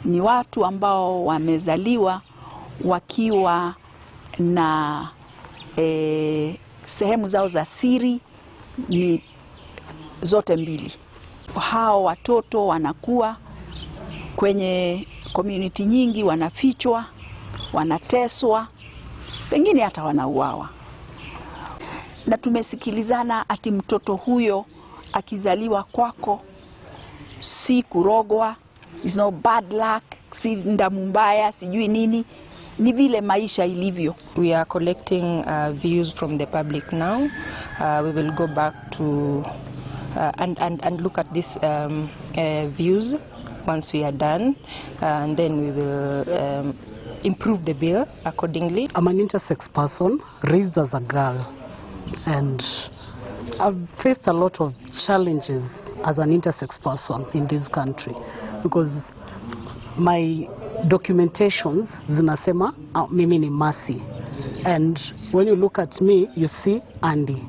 Ni watu ambao wamezaliwa wakiwa na sehemu zao za siri ni zote mbili. Hao watoto wanakuwa kwenye community nyingi, wanafichwa, wanateswa, pengine hata wanauawa. Na tumesikilizana ati mtoto huyo akizaliwa kwako si kurogwa, is no bad luck, si ndamu mbaya, sijui nini, ni vile maisha ilivyo. We are collecting views from the public now. We will go back to and look at these views once we are done, and then we will improve the bill accordingly. I'm an intersex person raised as a girl, and I've faced a lot of challenges as an intersex person in this country because my documentations zinasema mimi ni Mercy, and when you look at me, you see Andy.